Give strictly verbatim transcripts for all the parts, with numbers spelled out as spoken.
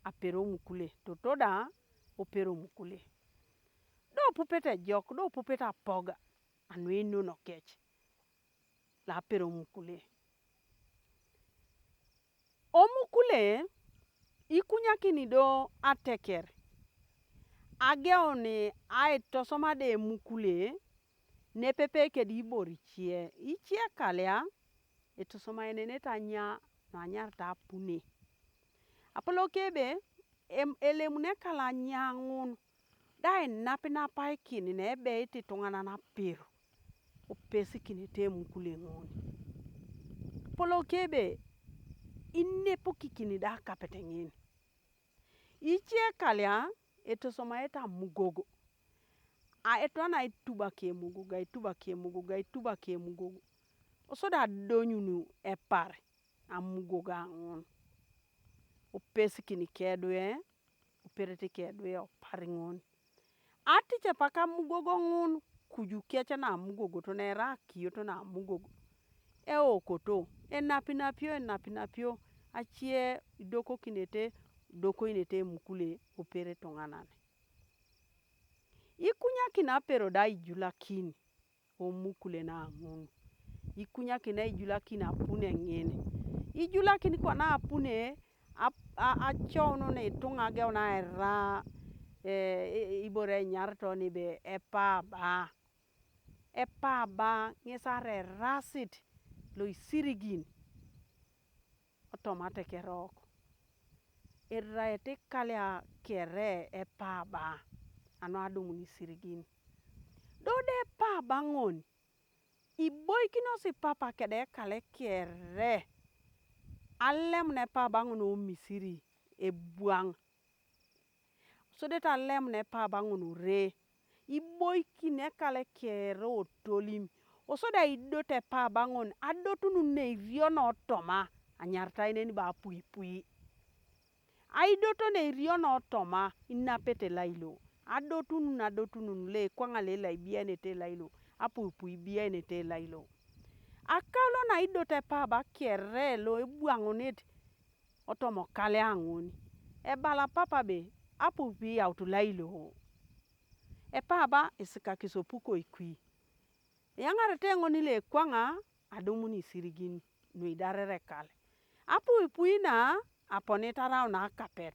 apero mukule, toto da opero mukule. Do pupete jok, do pupete apoga, anu inono kec, la apero mukule. Omukule, ikunyakini do ateker, ageuni aitosoma de mukule, nepepe kedi ibor icie, icie kalia, etosomaenenete anya, no anyarete apune. Apolok ebe, em, elemune kalo anya ŋun, da inapinapaikin na ebeit ituŋanan apir, opesikinete emukule ŋun. Apolok ebe, inepukikin da akapet ŋin. Icie kalia, etosomaete amugogo. A, etwana aitubak emugogo, aitubak emugogo, aitubak emugogo. Osodi adonyun epar amugogo aŋun. Opesikin kedwe, operete kedwe opar ŋun. Atice paka amugogo ŋun, kuju kec na amugogo, tona erai akiyot na amugogo. Eokoto, enapinapio, enapinapio, acie idokokinete, idokoinete emukule, opere ituŋanan. Ikunyakin apero da ijulakin, omukule na ŋun. Ikunyakin aijulakin apune ŋin. Ijulakin kwana apune, ap-, a-, acounun ituŋa ageun aira, e, e, ibore enyariton ebe epaaba. Epaaba ŋes arai erasit lo isirigin. Otoma atekerok. Iraet ikalia kere epaaba, anu adumun isirigin. Do da epaaba ŋon, iboikinos ipapa kede ekale kere, alemun epaaba ŋon o Misiri, ebuaŋ. Osodete alemun epaaba ŋon ore, iboikin ekale kere otolim, osodi aidot epaaba ŋon, adotunun neiriono toma, anyaritai neni bo apuipui. Aidoto neiriono toma, inapete lailo, adotunun, adotunun loekwaŋa lelaibiaenete lailo, apuipui ibiaenete lailo. Akaulo naidot epaaba kere lo ebuaŋunit, otoma okale aŋun. Ebala papa be, apuipui iyaut lailo. Epaaba isikakis opukoikwi. Eyaŋarete ŋoni loekwaŋa adumun isirigin nuidarere ekale. Apuipui na aponi tarau na akapet.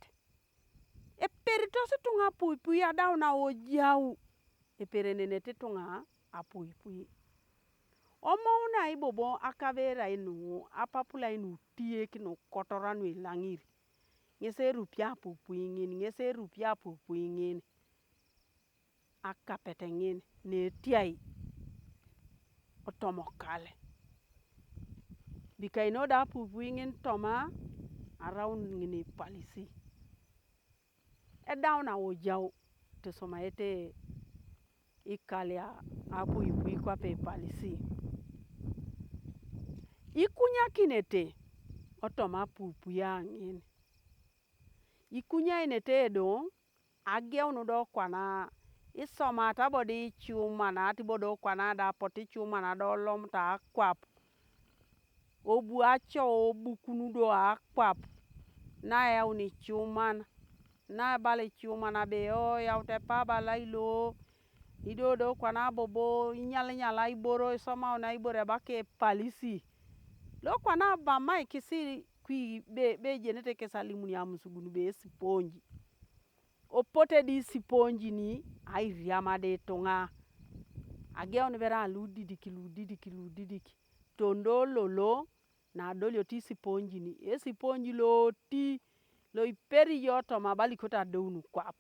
Eperitos ituŋa apuipui adaun aojau. Eperenenete ituŋa apuipui. Omounai bobo akaverai nu, apapulai nu tiek nu kotora nu ilaŋir. Ŋes erupi apuipui ŋin, ŋes erupi apuipui ŋin. Akapet ŋin netiai otomokal. Bikaino da apuipui ŋin toma araun ŋin ipalisi. Edaun aojau, tosomaete ikalia apuipui kwape ipalisi. Ikunyakinete otoma apuipui aŋin. Ikunyainete do ageun do kwana isomata bo do icumanat bo do kwana da apot icumanat do olomut akwap. Obu acou obukun do akwap, naeyaun icuman, naebala icuman abe, o, eyaut epaba lailo, ido do kwana bobo inyalinyala iboro, isomauna iboro ebaka epalisi. Lo kwana abamai kisi kwi be, be ejenete kes alimun amusugun be esiponji. Opote di isiponji ni airiama de ituŋa. Ageun bere ludidik, ludidik, ludidik. Tondo lolo, nadolioto isiponji ni, esiponji loti, lo iperi jo toma abalikot adoun kwap.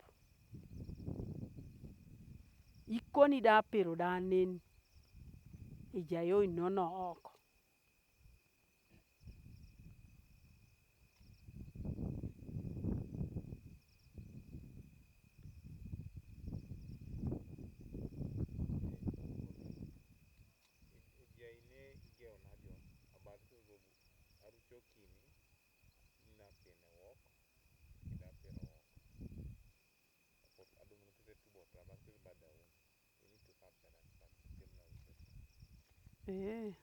Ikoni da apero da nen, ejai oinonook. Ejaine igeuna jo, abasi bobo arucokini, inapenewok, idapenewok. Apot adumunokis etuboto, abasi badaun. Ee,